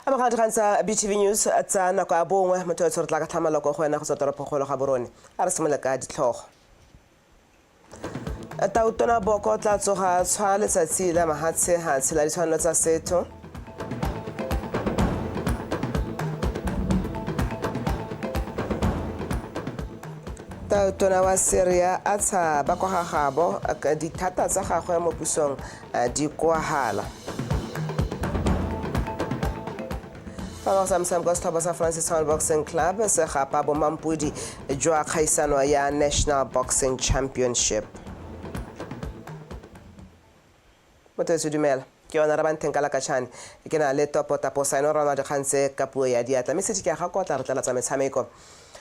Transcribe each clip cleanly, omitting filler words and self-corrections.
Amogela dikgang tsa BTV News tsa nako ya bongwe. Motho yo tshwere tla ka tlhamaloko go wena go tswa toropokgolo ga Borone. A re simolole ka ditlhogo. Tautona Boko tla tsoga tshwa letsatsi la mahatshe-hatshe la ditshwanelo tsa setho. Tautona wa Syria a tshaba kwa ga gabo dithata tsa gagwe mo pusong di koahala. Fa ba sa motshameko, setlhopha sa Francistown Boxing Club se gapa bomampodi jwa kgaisano ya National Boxing Championship. Motho e dumela ke yona Rabantheng ka Lakatšhane, ke na le Topo Taposa, ene o rana dikgang tse ka puo ya diatla, mme setse ke ya ga kotla re tlela tsa metshameko.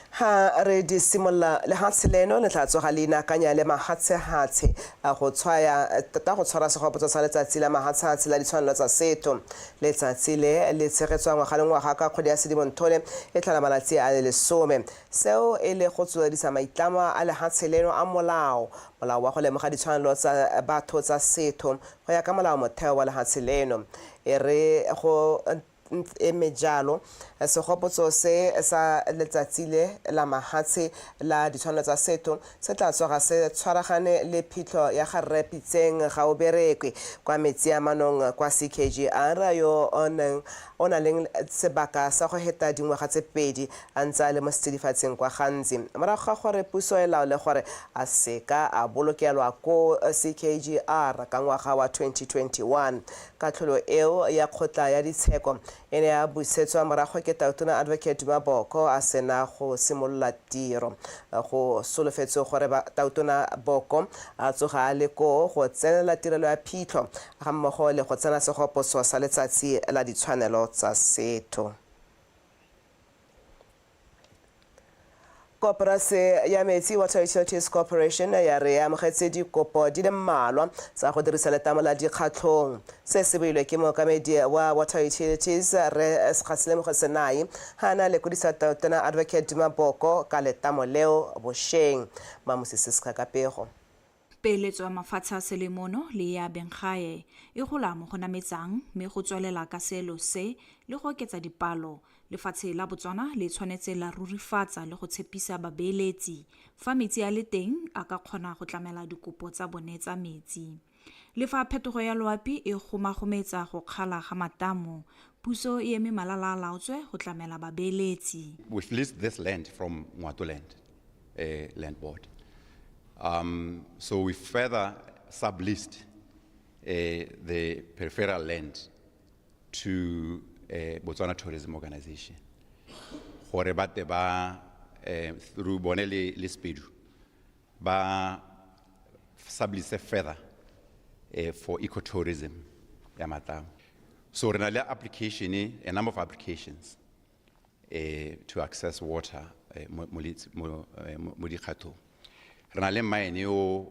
Ha re di simolola, lehatshe leno le tla tsoga le inaakanya le mahatshehatshe a go tshwaya tota go tshwara segopotso sa letsatsi la mahatshehatshe la ditshwanelo tsa setho. Letsatsi le le tshegetswa ngwaga le ngwaga ka kgwedi ya Sedimonthole e tlhola malatsi a le 10. Seo e le go tsweledisa maitlamo a lehatshe leno a molao, molao wa go lemoga ditshwanelo tsa batho tsa setho go ya ka molao motheo wa lehatshe leno. E re go eme jalo, segopotso se sa letsatsi le la mahatshe la ditshwanelo tsa setho se tla tsoga se tshwaragane le phitlho ya ga Rre Pitseng Gaoberekwe kwa Metsiamanong kwa CKGR, yo o neng o na leng sebaka sa go heta dingwaga tse pedi a ntse a le mo setsidifatsing kwa Ghanzi morago ga gore puso e laole gore a seka a bolokelwa ko CKGR ka ngwaga wa 2021. Katlholo eo ya kgotla ya ditsheko e ne ya busetswa morago ke Tautona Advocate Duma Boko a sena go simolola tiro. Go solofetswe gore Tautona Boko a tsoga a le koo go tsenela tirelo ya phitlho gammogo le go tsena segopotso sa letsatsi la ditshwanelo tsa setho. Koporase ya metsi, Water Utilities Corporation, ya re e amogetse dikopo di le mmalwa tsa go dirisa letamo la Dikgatlhong. Se se builwe ke mookamedi wa Water Utilities, Rre Gatselemoge Senai, ha a ne a lekodisa Tautona Advocate Duma Boko ka letamo leo bosheng. Mamusi Siska ka pego. Peeletso ya mafatshe a selemono le ya benggae e gola mo go nametsang mme go tswelela ka seelo se le go oketsa dipalo, lefatshe la Botswana le tshwanetse la rurifatsa le go tshepisa babeeletsi fa metsi a le teng a ka kgona go tlamela dikopo tsa bone tsa metsi. Le fa phetogo ya loapi e gomagometsa go kgala ga matamo, puso e eme malala a laotswe go tlamela babeeletsi. We've leased this land from Ngwatoland Land Board. So we further subleased the peripheral land to Botswana Tourism Organization. Gore ba te ba through bone le Spedu ba sublease further for ecotourism ya matamo. So re na le application, a number of applications to access water mo dikgathong. Re na le mine o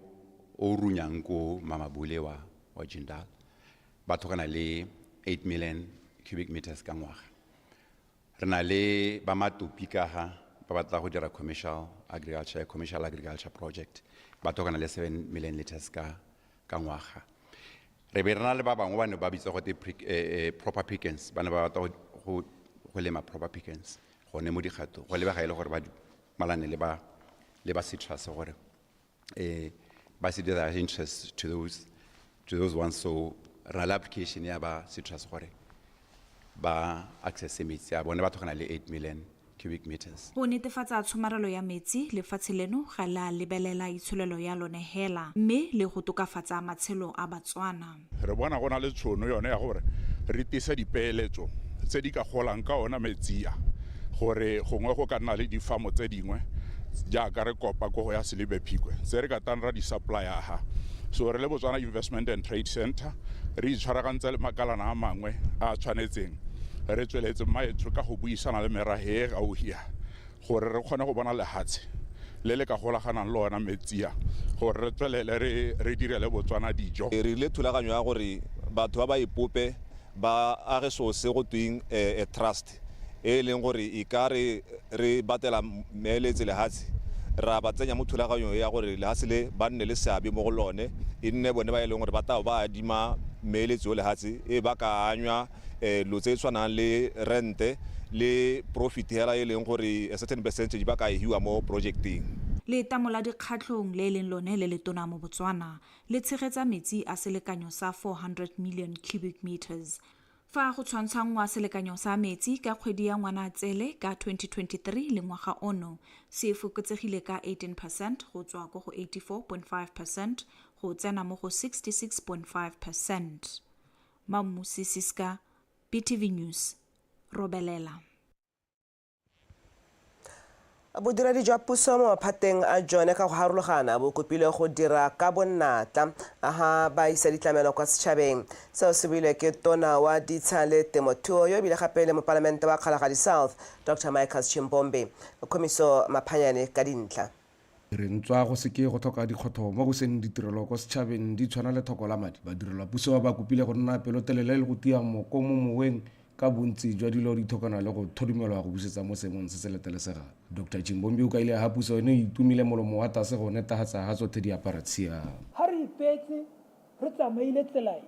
o runyang ko Mamabule wa Jindal. Ba tlhokana le 8 million cubic meters ka ngwaga. Re na le ba Matopi ka ga ba batla go dira commercial agriculture project. Ba tlhokana le 7 million liters ka ngwaga. Re be re na le ba bangwe ba ne ba bitsa gote proper pecans, ba ne ba batla go lema proper pecans gone mo dikgatong. Go lebega e le gore ba dumalane le ba citrus gore ba se dira interest to those ones. So re na le application ya ba citrus gore ba access metsi a bone, ba tlhokana le 8 million cubic meters. Go netefatsa tshomarelo ya metsi, lefatshe leno ga le a lebelela itsholelo ya lone hela mme le go tokafatsa matshelo a Batswana. Re bona go na le tšhono yone ya gore re tise dipeeletso tse di ka golang ka ona metsi a, gore gongwe go ka nna le difamo tse dingwe jaaka re kopa ko go ya Selibe Phikwe tse re ka tang ra di supplya ha. So re le Botswana Investment and Trade Center re itshwaragantse le makalana a mangwe a a tshwanetseng. Re tsweletse maetsho ka go buisana le merage e gauhia gore re kgone go bona lehatshe le le ka golaganang le ona metsi a, gore re tswelele re direle Botswana dijo. Re rile thulaganyo ya gore batho ba ba ipope, ba age seo se go tweng trust e leng gore e ka re batela meeletse lehatshe, ra ba tsenya mo thulaganyong ya gore lehatshe le ba nne le seabe mo go lone, e nne bone ba e leng gore ba tla ba adima meeletso lehatshe e ba ka anywa. Dilo tse tshwanang le rente le profit hela e leng gore a certain percentage ba ka e hiwa mo projecteng. Letamo la Dikgatlhong le e leng lone le letona mo Botswana le tshegetsa metsi a selekanyo sa 400 million cubic meters. Fa go tshwantshanngwa selekanyo sa metsi ka kgwedi ya Ngwanaatsele ka 2023 le ngwaga ono, se fokotsegile ka 18 percent go tswa ko go 84.5 percent go tsena mo go 66.5 percent. Mammusi Siska, BTV News, Robelela. Bodiredi jwa puso mo maphateng a jone ka go harologana bo kopilwe go dira ka bonatla ha ba isa ditlamelo kwa setšhabeng. Seo se builwe ke tona wa ditsha le temothuo yo ebile gape le mopalamente wa Kgalagadi South, Dr Michael Chimbombe. Kgomiso Maphanyane ka dintlha. Re ntswa go seke go tlhoka dikgotho mo go seng ditirelo kwa setšhabeng di tshwana le thoko la madi, badirelapuso ba kopile go nna pelotelele le go tia moko mo moweng ka bontsi jwa dilo di tlhokana le go thodumelwa go busetsa mo seemong se se letlelesegang. Dr Chimbombi o kaile ha puso ene e itumile molomo wa tlase go netefatsa ha tsothe di apara tshiamo. Ha re ipeetse re tsamaile tsela e,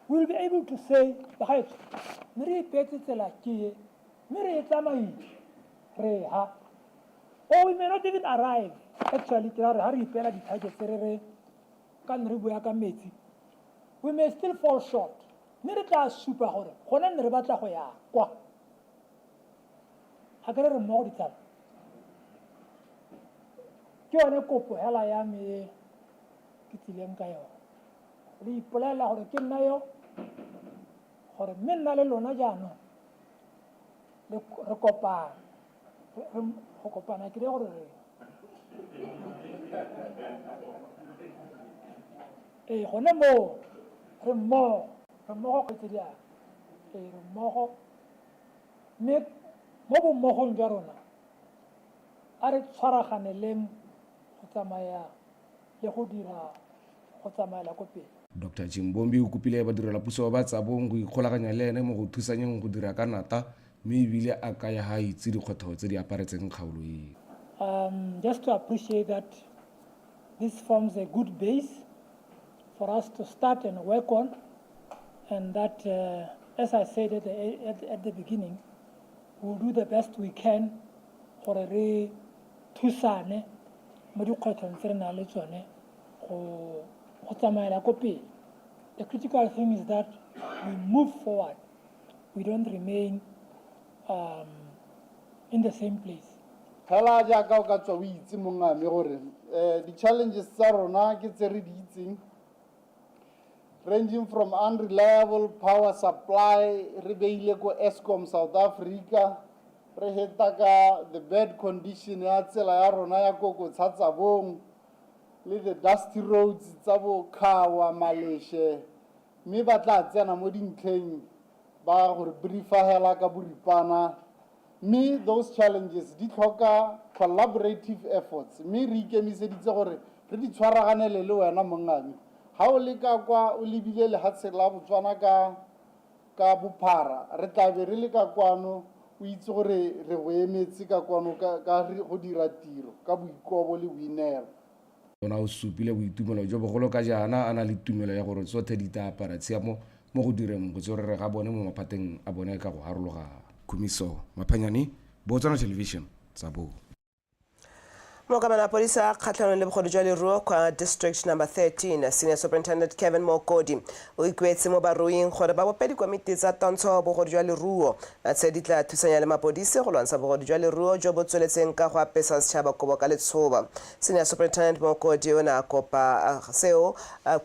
we will be able to say, bagaetsho, ne re ipeetse tsela ke e, mme re e tsamaile, re ha. Or we may not even arrive, actually, ke ra gore ha re ipeela di-targets re re, ka ne re bua ka metsi, we may still fall short. Mme re tla supa gore gone ne re batla go ya kwa. Ga ke re re mmogo ditsala? Ke yone kopo hela ya me e ke tsileng ka yone. Le ipolelela gore ke nna yo, gore mme nna le lona jaanong re kopana. Go kopana ke gore re ee gone moo re mmogo, re mmogo kgaitsedi a ee re mmogo, mme mo bommogong jwa rona a re tshwaraganeleng go tsamaya le go dira go tsamaela ko pele. Dr Chimbombi o kopile badirelapuso ba Tsabong go ikgolaganya le ene mo go thusanyeng go dira ka nata, mme ebile a kaya ha a itse dikgwetlho tse di aparetseng kgaolo eo. Just to appreciate that this forms a good base for us to start and work on, and that as I said at the beginning, we'll do the best we can gore re thusane mo dikgwetlhong tse re nang le tsone go tsamaela ko pele. The critical thing is that we move forward, we don't remain in the same place. Fela jaaka o ka tswa o itse mongame gore di-challenges tsa rona ke tse re di itseng, ranging from unreliable power supply re beile ko Eskom South Africa, re heta ka the bad condition ya tsela ya rona ya Kokotsha Tsabong le the dusty roads tsa bo Khawa Maleshe, mme ba tla tsena mo dintlheng ba gore briefa hela ka boripana. Mme those challenges di tlhoka collaborative efforts, mme re ikemiseditse gore re di tshwaraganele le wena mongame. Ha o le ka kwa o lebile lehatshe la Botswana ka bophara, re tla be re le ka kwano, o itse gore re go emetse ka kwano ka go dira tiro ka boikobo le boineelo. Ona o supile boitumelo jo bogolo ka jaana a na le tumelo ya gore tsothe di tla apara tshiamo mo go direng botswerere ga bone mo maphateng a bone ka go harologana. Khumiso Maphanyane, Botswana Television, Tsabong. Mookamela mapodisa a kgatlhanong le bogodu jwa leruo kwa District Number 13, Senior Superintendent Kevin Mokodi, o ikuetse mo baruing gore ba bope dikomiti tsa twantsho bogodu jwa leruo tse di tla thusanya le mapodisi go lwantsha bogodu jwa leruo jo bo tsweletseng ka go apesa setšhaba kobo ka letshoba. Senior Superintendent Mokodi o ne a kopa seo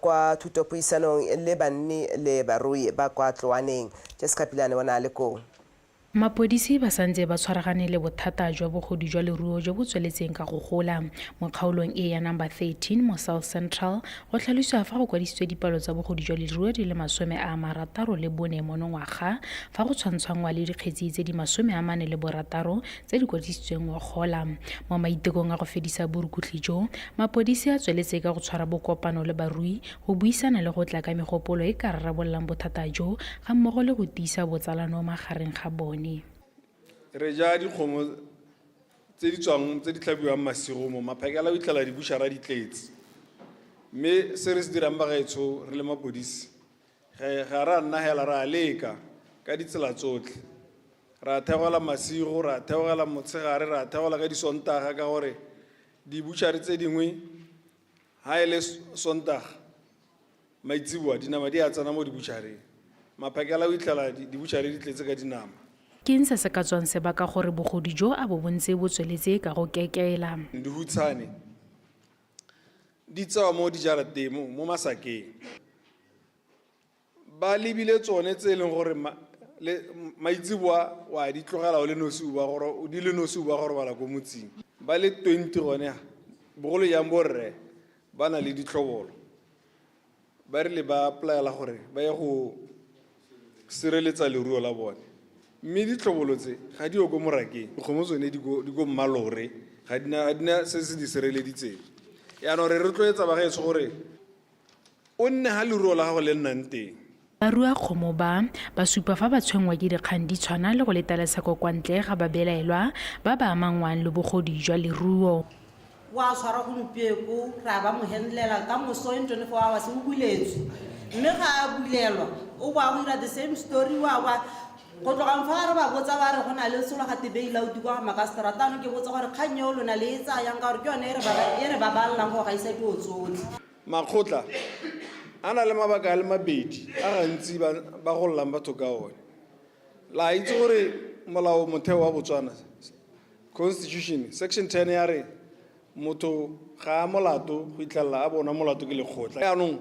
kwa thutopuisanong le banni le barui ba kwa Tloaneng. Jessica Pilane o ne a le koo. Mapodisi ba santse ba tshwaragane le bothata jwa bogodu jwa leruo jo bo tsweletseng ka go gola. Mo kgaolong e ya number 13 mo South Central, go tlhalosiwa fa go kwadisitswe dipalo tsa bogodu jwa leruo di le 64 monongwaga, fa go tshwantshwanngwa le dikgetsi tse di 46 tse di kwadisitsweng ngogola. Mo maitekong a go fedisa borukutlhi jo, mapodisi a tsweletse ka go tshwara bokopano le barui go buisana le go tla ka megopolo e ka rarabololang bothata jo, ga mmogo le go tiisa botsalano magareng ga bone. Re ja dikgomo tse di tswang tse di tlhabiwang masigo mo maphakela, o itlhela dibušara di tletse. Mme se re se dirang bagaetsho re le mapodisi, ga re a nna hela, re a leka. ka ditsela tsotlhe. Ra theogela masigo, ra theogela motshegare, ra theogela ka disontaga ka gore dibutšhari tse dingwe ha e le Sontaga maitseboa dinama di a tsena mo dibutšhareng. Maphakela o itlhela dibutšhari di tletse ka dinama. Ke eng se se ka tswang se baka gore bogodu jo a bo bo ntse bo tsweletse ka go kekela? Dihutshane di tsewa mo dijarateng mo masakeng. Ba lebile tsone tse e leng gore maitseboa wa di tlogela o le nosi o ba go di le nosi o ba go robala ko motseng. Ba le 20 gone bogolo jang borre ba na le ditlhobolo. Ba rile ba applyela gore ba ye go sireletsa leruo la bone. Mme ditlhobolo tse ga di yo ko morakeng. Dikgomo tsone di ko mmalore, ga di na se se di sireleditseng. Yaanong re rotloetsa bagaetsho gore o nne ha leruo la gago le nnang teng. Baruakgomo ba, ba supa fa ba tshwenngwa ke dikgang di tshwana le go leta lesako kwa ntle ga babelaelwa ba ba amanngwang le bogodu jwa leruo. Wa tshwarwa gompieko, ra ba mo handlela ka moso in 24 hours o buletswe. Mme ga a bulelwa, o boa go dira the same story, wa boa go tloga fa re ba botsa ba re go na le selo gate bail out kwa ga makaseterata. Jaanong ke botsa gore kgang eo lona le e tsayang ka gore ke yone e re babalelang go gaisa dilo tsotlhe. Makgotla a na le mabaka a le mabedi a gantsi ba gololang batho ka one. La itse gore molao motheo wa Botswana, Constitution, section 10 ya re motho ga a molato go itlhelela a bonwa molato ke lekgotla. Jaanong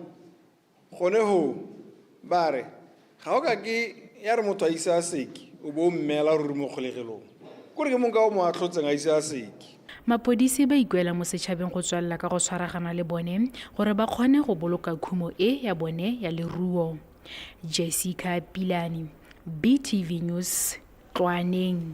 gone ho ba re ga o ka ke ya re motho a ise a seke o bo o mmeela ruri mo kgolegelong. Kore ke mong ka o mo atlhotseng a ise a seke. Mapodisi ba ikuela mo setšhabeng go tswelela ka go tshwaragana le bone gore ba kgone go boloka khumo e ya bone ya leruo. Jessica Pilane, BTV News, Tloaneng.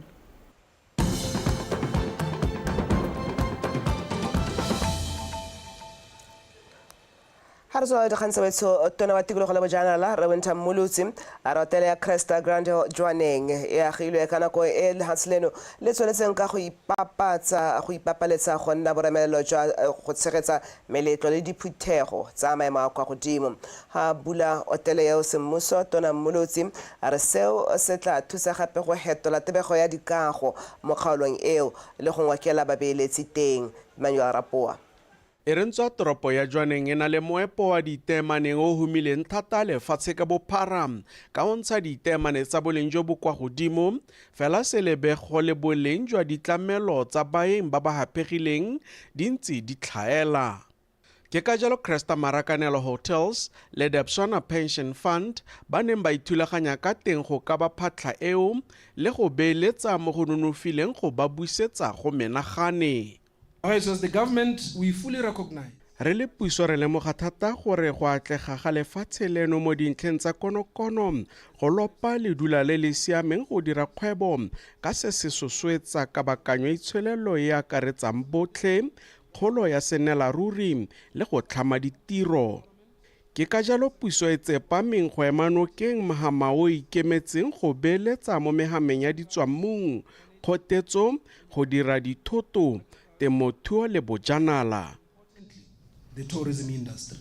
Ha re tswa dikgang tsa betsho, tona wa tikologo le bojanala re Wynter Mmolotsi a re hotele ya Cresta Grande Jwaneng e agilwe ka nako e lehatshe leno le tsweletseng ka go ipapatsa go ipapaletsa go nna boremelelo jwa go tshegetsa meletlo le diphuthego tsa maemo a kwa godimo. Ha bula hotele eo semmuso, tona Mmolotsi a re seo se tla thusa gape go hetola tebego ya dikago mo kgaolong eo le go ngokela babeeletsi teng. Emmanuel Rapoa. E re ntswa toropo ya Jwaneng e na le moepo wa diteemaneng o humileng thata lefatshe ka bophara ka o ntsha diteemane tsa boleng jo bo kwa godimo, fela selebego le boleng jwa ditlamelo tsa baeng ba ba haphegileng di ntse di tlhaela. Ke ka jalo Cresta Marakanelo Hotels le Debswana Pension Fund ba neng ba ithulaganya ka teng go ka ba phatlha eo le go beeletsa mo go nonofileng go ba busetsa go menagane. As the government, we fully recognize. Re le puso re lemoga thata gore go atlega ga lefatshe leno mo dintlheng tsa konokono go lopa ledula le le siameng go dira kgwebo ka se se sosoetsa kabakanyo itsholelo e akaretsang botlhe, kgolo ya senelaruri le go tlhama ditiro. Ke ka jalo puso e tsepameng go ema nokeng mohama o ikemetseng go beeletsa mo mehameng ya ditswammung, kgotetso, go dira dithoto, temothuo le bojanala. The tourism industry.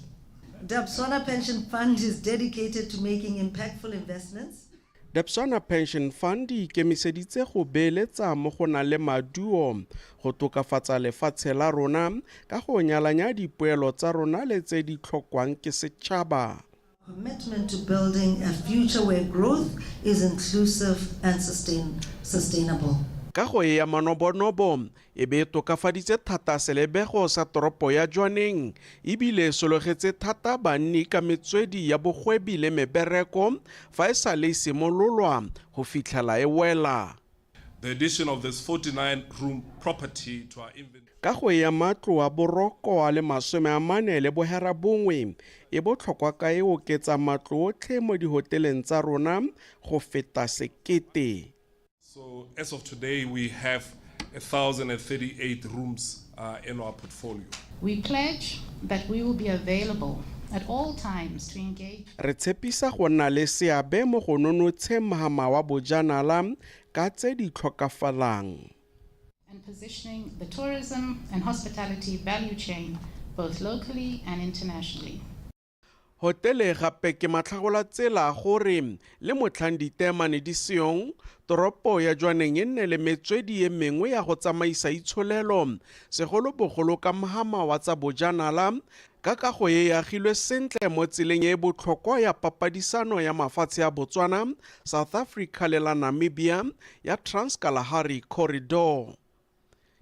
Debswana Pension Fund is dedicated to making impactful investments. Debswana Pension Fund e ikemiseditse go beeletsa mo go nang le maduo go tokafatsa lefatshe la rona ka go nyalanya dipoelo tsa rona le tse di tlhokwang ke setšhaba. Commitment to building a future where growth is inclusive and sustainable. Ka go e ya manobonobo e be e tokafaditse thata selebego sa toropo ya Jwaneng ebile e sologetse thata banni ka metswedi ya bogwebi le mebereko fa e sa le e simololwa go fitlhela e wela. The addition of this 49-room property to our inventory. Ka go ya matlo a boroko a le 49 e botlhokwa ka e oketsa matlo otlhe mo dihoteleng tsa rona go feta 1000. So as of today, we have 1,038 rooms in our portfolio. We pledge that we will be available at all times to engage. Re tshepisa go nna le seabe mo go nonotsheng mohama wa bojanala ka tse di tlhokafalang. And positioning the tourism and hospitality value chain both locally and internationally. Hotele gape ke matlhagolatsela gore le motlhang diteemane di seyong, toropo ya Jwaneng e nne le metswedi e mengwe ya go tsamaisa itsholelo, segolobogolo ka mhama wa tsa bojanala, ka kago e e agilwe sentle mo tseleng e e botlhokwa ya papadisano ya mafatshe a Botswana, South Africa le la Namibia ya Trans-Kalahari Corridor.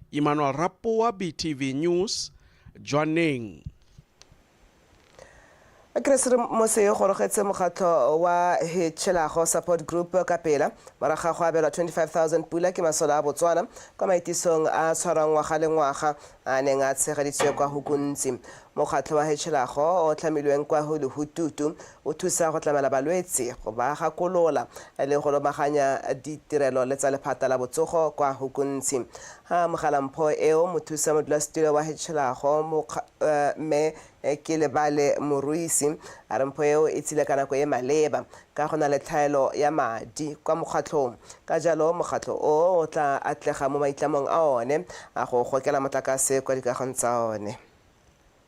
Emmanuel Rapoa, BTV News, Jwaneng. Keresemose e gorogetse mokgatlho wa Hetshelago Support Group ka pela morago ga go abelwa 25,000 pula ke masole a Botswana kwa maitisong a tshwarwang ngwaga le ngwaga a neng a tshegeditswe kwa Hukuntsi. Mokgatlho wa Hetshelago o tlhamilweng kwa Lehututu o thusa go tlamela balwetse, go ba gakolola le go lomaganya ditirelo le tsa lephata la botsogo kwa Hukuntsi. Ha amogela mpho eo, mothusa modulasetilo wa Hetshelago Mme Kelebale Moruisi a re mpho eo e tsile ka nako e maleba ka go na le tlhaelo ya madi kwa mokgatlhong. Ka jalo mokgatlho o o tla atlega mo maitlamong a one a go gokela motlakase kwa dikagong tsa one.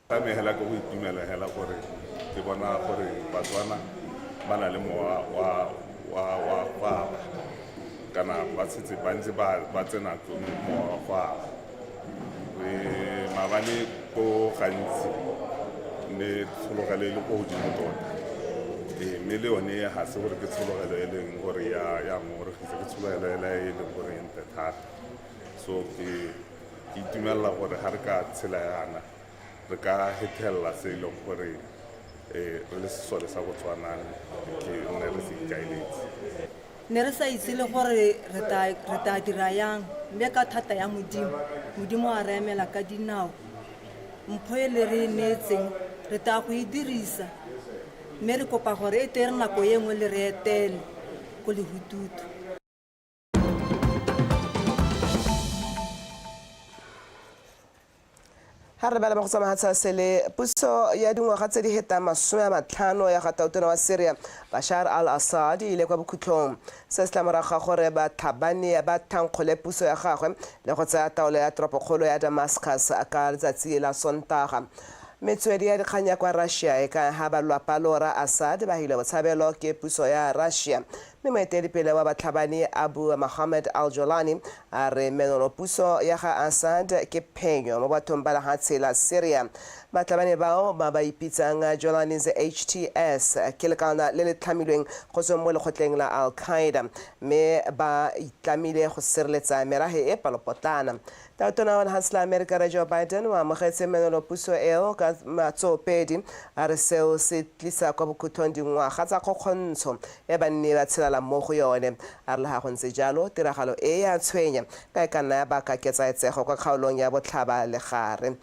Ka me hela ke go itumela hela gore ke bona gore Batswana ba na le mowa wa wa wa go aba kana ba setse ba ntse ba ba tsena mowa wa go aba. Re maabane ko gantsi mme tshologelo e le ko godimo tota. Ee, mme le yone ga se gore ke tshologelo e leng gore ya ya ngongoregisa ke tshologelo ela e leng gore e ntle thata. So ke ke itumelela gore ga re ka tshela yana re ka hethelela se e leng gore um re le sesole sa Botswana ke nne re se ikaeletse. Ne re sa itse le gore re tla dira yang, mme ka thata ya Modimo, Modimo a re emela ka dinao. Mpho e le re e neetseng re tla go e dirisa, mme re kopa gore e tle re nako e nngwe le re etele ko Lehututu. Ga re lebale mo go tsamaya tsha sele puso ya dingwaga tse di hetang 50 ya ga tautona wa Syria Bashar al-Assad e ile kwa bokhutlhong. Se se tla morago ga gore batlhabani ba thankgole puso ya gagwe le go tsaya taolo ya toropokgolo ya Damascus ka letsatsi la Sontaga. Metswedi ya dikgang ya kwa Russia e kaya ha ba lwapa loora Assad ba hilwe botshabelo ke puso ya Russia. Mme moeteledipele wa batlhabani Abu Mohammed al-Jolani a re menolopuso ya ga Assad ke phenyo mo bathong ba lehatshe la Syria. Batlhabani bao ba ba ipitsang Jolani's HTS ke lekalana le le tlhamilweng go tsweng mo lekgotleng la Al-Qaeda mme ba itlamile go sireletsa merahe e palopotlana. Tautona wa lehatshe la Amerika Rre Joe Biden o amogetse menolopuso eo ka matsoopedi, a re seo se tlisa kwa bokhutlhong dingwaga tsa kgokgontsho e banni ba tshelelang mo go yone. A re le ga go ntse jalo, tiragalo e ya tshwenya ka e ka nna ya baka ketsaetsego kwa kgaolong ya botlhaba legare.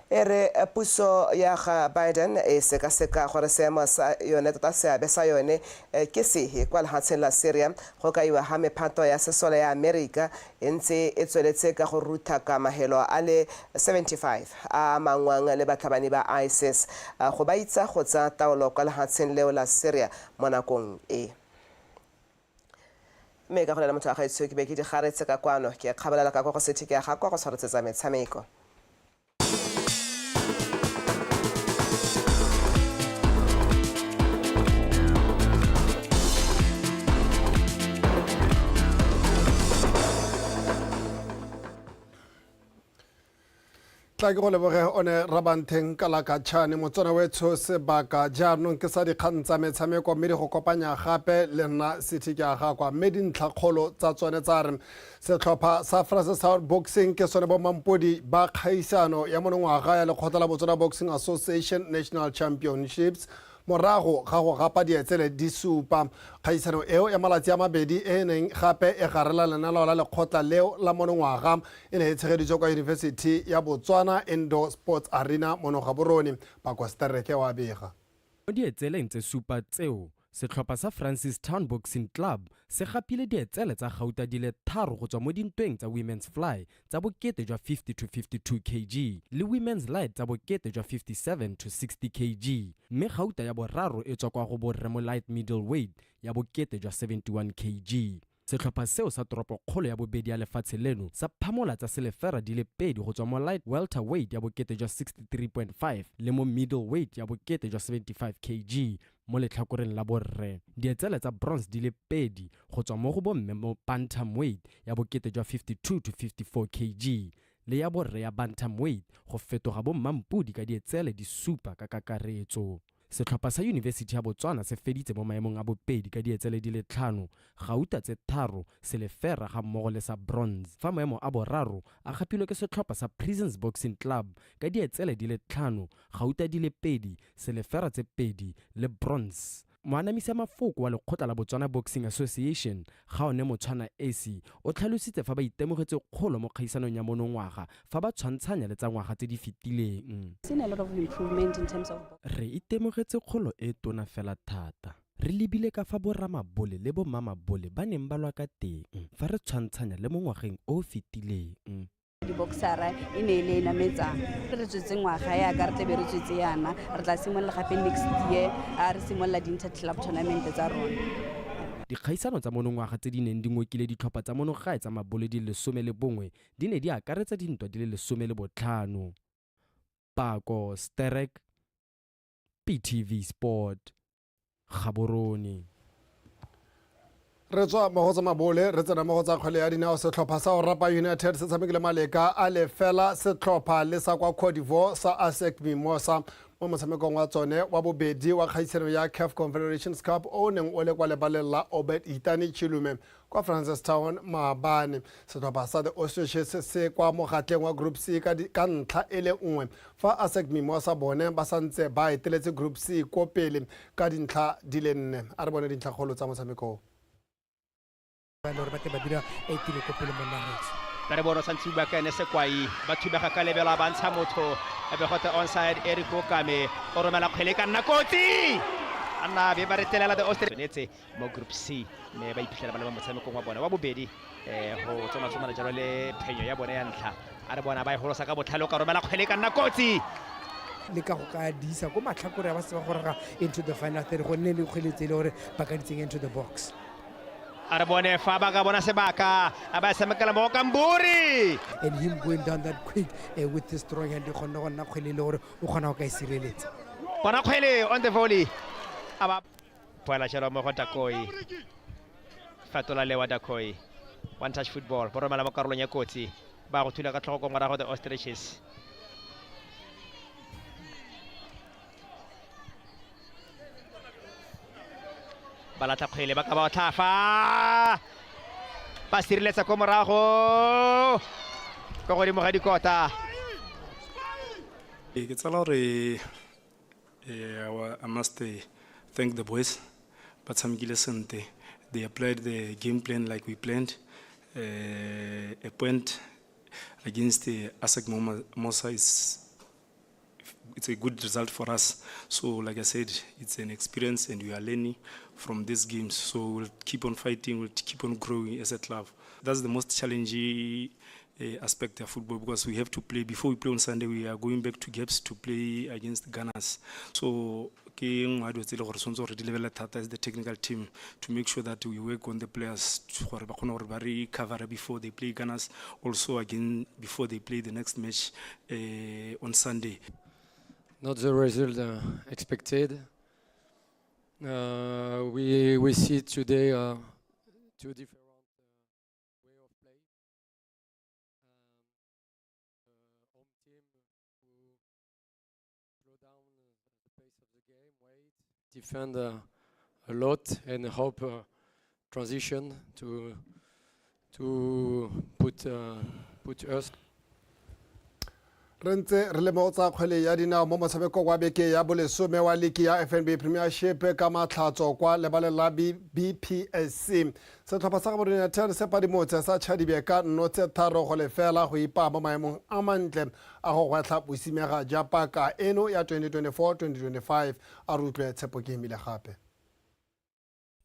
E re puso ya ga Biden e sekaseka gore seemo sa yone tota seabe sa yone ke sehe kwa lehatsheng la Syria, go kaiwa ha mephato ya sesole ya Amerika e ntse e tsweletse ka go ruthaka mahelo a le 75 a a amangwang le batlhabani ba ISIS go ba itsa go tsaya taolo kwa lehatsheng leo la Syria mo nakong e. Mme ka go lela motho wa gaetsho ke be ke di garetse ka kwano, ke kgabelela ka kwa go sethe ke ya ga kwa go tshwaretsetsa metshameko. Tla ke go leboge one Rabantheng Kalakatšhane Motswana wetsho sebaka jaanong ke sa dikgang tsa metshameko mme di go kopanya gape le nna City ke a gakwa mme dintlhakgolo tsa tsone tsa re Setlhopha sa Fraserstown Boxing ke sone bomampodi ba kgaisano ya monongwaga ya lekgotla la Botswana Boxing Association National Championships morago ga go gapa dietsele di supa. Kgaisano eo ya malatsi a mabedi e e neng gape e garela lenaneo la lekgotla leo la monongwaga e ne e tshegeditswe kwa Yunibesithi ya Botswana Indoor Sports Arena mono Gaborone. Pako Stereke wa bega. Mo dietseleng tse supa tseo, setlhopha sa Francistown Boxing Club se gapile dietsele tsa gauta di le tharo go tswa mo dintweng tsa Women's Fly tsa bokete jwa 50 to 52 kg le Women's Light tsa bokete jwa 57 to 60 kg mme gauta ya boraro e tswa kwa go borre mo Light Middleweight ya bokete jwa 71 kg. Setlhopha seo sa toropokgolo ya bobedi ya lefatshe leno sa phamola tsa selefera di le pedi go tswa mo light welterweight ya bokete jwa 63.5 le mo middleweight ya bokete jwa 75 kg mo letlhakoreng la borre. Dietsele tsa bronze di le pedi go tswa mo go bomme mo bantamweight ya bokete jwa 52 to 54 kg le ya borre ya bantamweight go fetoga bommampodi ka dietsele di supa ka kakaretso. Setlhopha sa Yunibesithi ya Botswana se feditse mo maemong a bobedi ka dietsele di le tlhano, gauta tse tharo, selefera ga mmogo le sa bronze, fa maemo a boraro a gapilwe ke setlhopha sa Prisons Boxing Club ka dietsele di le tlhano, gauta di le pedi, selefera tse pedi le bronze. Moanamisa mafoko wa lekgotla la Botswana Boxing Association, Gaone Motshwana Esi, o tlhalositse fa ba itemogetse kgolo mo kgaisanong ya monongwaga fa ba tshwantshanya le tsa ngwaga tse di fetileng. Re itemogetse kgolo e tona fela thata. Re lebile ka fa boramabole le bommamabole ba neng ba lwa ka teng fa re tshwantshanya le mo ngwageng o o fetileng. Diboksara e ne e le e nametsang. Re tswetse ngwaga yaka re tlebe re tswetse yana, re tla simolola gape next year a re simolola di-inter-club tournament tsa rona. Dikgaisano tsa monongwaga tse di neng di ngokile ditlhopha tsa monogae tsa mabole di le 11 di ne di akaretsa dintwa di le 15. Pako Sterek, PTV Sport. Gaborone. Re tswa mo go tsa mabole re tsena mo go tsa kgwele ya dinao. Setlhopha sa Orapa United se tshamekile maleka a lefela setlhopha le sa kwa Cote d'Ivoire sa ASEC Mimosa mo motshamekong wa tsone wa bobedi wa kgaisano ya CAF Confederations Cup o o neng o le kwa lebaleng la Obed Itani Chilume kwa Francistown maabane. Setlhopha sa The Ostriches se kwa mogatleng wa Group C ka, ka ntlha e le nngwe fa ASEC Mimosa bone ba santse ba eteletse Group C ko pele ka dintlha di le nne. A re bone dintlhakgolo tsa motshameko o. Ba e le gore ba tle ba dira e tiro ko pele mo nageng. Ka re bono santse bua ka ene Sekwai, ba thubega ka lebelo a ba ntsha motho, e be gote onside. Eric Okame o romela kgwele, e ka nna kotsi, a nna be ba retelela The Ostrich mo Group C, mme ba iphitlhela ba le mo motshamekong wa bone wa bobedi um go tsoma-tsomana jalo le phenyo ya bone ya ntlha. A re bona ba e golosa ka botlhale, o ka romela kgwele, e ka nna kotsi. Le ka go ka diisa ko matlhakore a ba se ba goroga into the final third, go nne le kgwele tse e le gore ba ka di tsenya into the box. A re bone fa ba ka bona sebaka, a ba tshamekela mo Kamburi. And him going down that quick with the strong hand, e kgonne go nna kgwele e le gore o kgona go ka e sireletsa. Bona kgwele on the volley, a ba poela jalo mo go Dakoi, fatola lewa Dakoi, one touch football, bo romela mo karolong ya kotsi, ba go thula ka tlhogo ko morago The Ostriches. Ba latlha kgwele, ba ka ba otlhafa, ba sireletsa ko morago ko godimo ga dikota. Ke tsala gore I must thank the boys. Ba tshamekile sentle. They applied the game plan like we planned. A point against the ASEC Mimosa is it's a good result for us. So like I said, it's an experience and we are learning from these games. So we'll keep on fighting, we'll keep on growing as a club. That's the most challenging aspect of football, because we have to play. Before we play on Sunday, we are going back to Gaps to play against Gunners. So ke nngwe ya dilo tse e le gore tshwanetse gore di lebelele thata as the technical team to make sure that we work on the players gore ba kgone gore ba recover before they play Gunners, also again before they play the next match on Sunday. Not the result expected. We see today two different way of play. The home team who slow down the pace of the game, wait, defend a lot, and hope transition to put us. Re ntse re le mo tsa kgwele ya dinao mo motshamekong wa beke ya bolesome wa liki ya FNB Premiership ka matlhatso kwa lebaleng la BPSC. Setlhopha sa Gaborone United se padimotse sa Chadibe ka 0-3 go ipaa mo maemong a mantle a go gwetlha bosimega ja paka eno ya 2024-2025. A re utlwe Tshepo ke emile gape.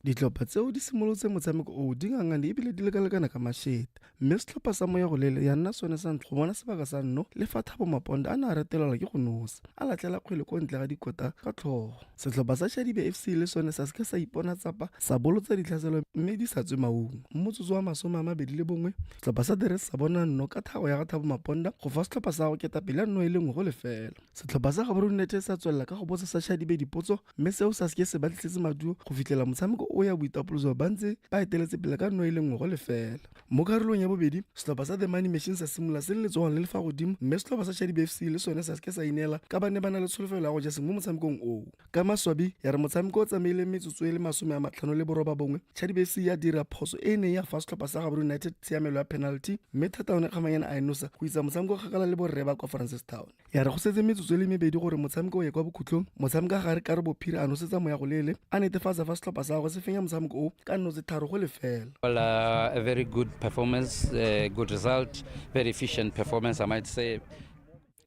Ditlhopha tseo di simolotse motshameko oo di ngangane ebile di lekalekana ka masheta, mme setlhopha sa Moyagolele ya nna sone sa ntlha go bona sebaka sa nno le fa Thabo Maponda a ne a retelelwa ke go nosa, a latlhela kgwele ko ntle ga dikota ka tlhogo. Setlhopha sa Shadibe FC le sone sa seke sa ipona tsapa sa bolotsa ditlhaselo mme di sa tswe maungo. Motsotso wa 21, setlhopha sa The Reds sa bona nno ka thago ya ga Thabo Maponda go fa setlhopha sa go ketapele ya nno e le nngwe go lefela. Setlhopha sa Gaborone United sa tswelela ka go botsa sa Shadibe dipotso mme seo sa seke se ba tlisetse maduo go fitlhela motshameko o ya boitapoloso ba ntse ba eteletse pele ka nno e le nngwe go lefela. Mo karolong ya bobedi, setlhopha sa The Money Machine sa simolola se le letsogong le le fa godimo mme setlhopha sa Shadibe FC le sone sa seke sa ineela ka ba ne ba na le tsholofelo ya go ja sengwe mo motshamekong oo. Ka maswabi, ya re motshameko o tsamaile metsotso e le 59, Chadibe FC ya dira phoso e e neng ya fa setlhopha sa Gaborone United tshiamelo ya penalty mme Thataone Kgamanyane a e nosa go isa motshameko kgakala le borre ba kwa Francistown. Ya re go setse metsotso e le mebedi gore motshameko o ye kwa bokhutlong, motshameka gare Karabo Phiri a nosetsa Moyagoleele a netefatsa fa setlhopha sa gagwe se fenya motshameko o ka nno tse 3-0. Well, a very good performance, good result, very efficient performance, I might say.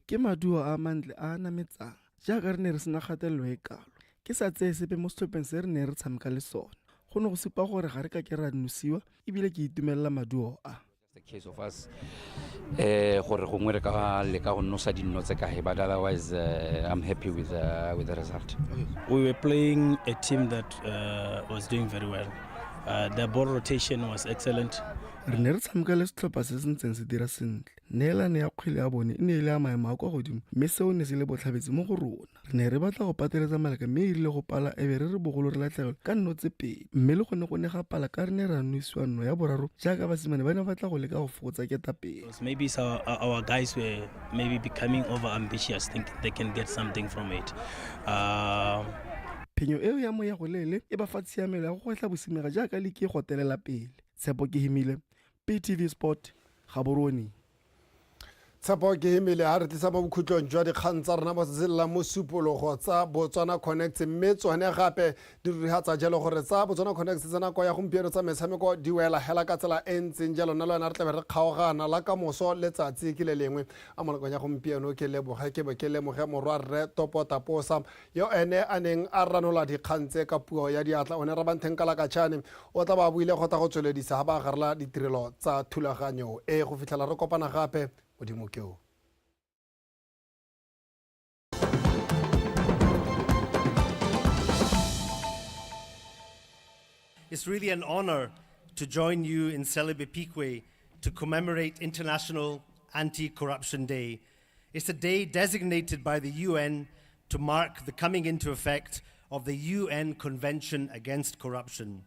Ke maduo a mantle a a nametsang, jaaka re ne re sena kgatelelo e kalo. Ke sa tseye sepe mo setlhopheng se re neng re tshameka le sone. Go ne go supa gore ga re ka ke ra nosiwa ebile ke itumelela maduo a. The case of us gore gongwe re ka leka go nosa dinno tse kae, but otherwise I'm happy with the result. We were playing a team that was doing very well. Their ball rotation was excellent. Re ne re tshameka le setlhopha se se ntseng se dira sentle. Neelano ya kgwele ya bone e ne e le ya maemo a kwa godimo mme seo ne se le botlhabetsi mo go rona. Re ne re batla go pateletsa maleka mme e rile go pala e be re re bogolo re latlhegelwa ka nno tse pedi. Mme le gone go ne ga pala ka re ne ra nosiwa nno ya boraro jaaka basimane ba ne ba batla go leka go fokotsa ketapele. Maybe our guys were maybe becoming over ambitious, thinking they can get something from it. Phenyo eo ya Moyagoleele e ba fa tshiamelo ya go gwetlha bosimega jaaka liki e gotelela pele. Tshepo Kehimile, PTV Sport, Gaborone. Tshepo Kehimile ha re tlisa mo bokhutlong jwa dikgang tsa rona mo tsatsing la Mosupologo tsa Botswana Connect, mme tsone gape di rurihatsa jalo gore tsa Botswana Connect tsa nako ya gompieno tsa metshameko di wela hela ka tsela e ntseng jalo. Nna le wena re tlabe re kgaogana la kamoso letsatsi ke le lengwe. A mo nakong ya gompieno ke leboge ke be ke lemoge morwa rre Topo Taposa yo ene a neng a ranola dikgang tse ka puo ya diatla. One Rabantheng Kalakatšhane o tla ba buile kgotsa go tsweledisa ha ba garela ditirelo tsa thulaganyo e go fitlhela re kopana gape. Modimo ke o. It's really an honor to join you in Selebi Phikwe to commemorate International Anti-Corruption Day. It's a day designated by the UN to mark the coming into effect of the UN Convention Against Corruption.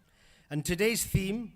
And today's theme,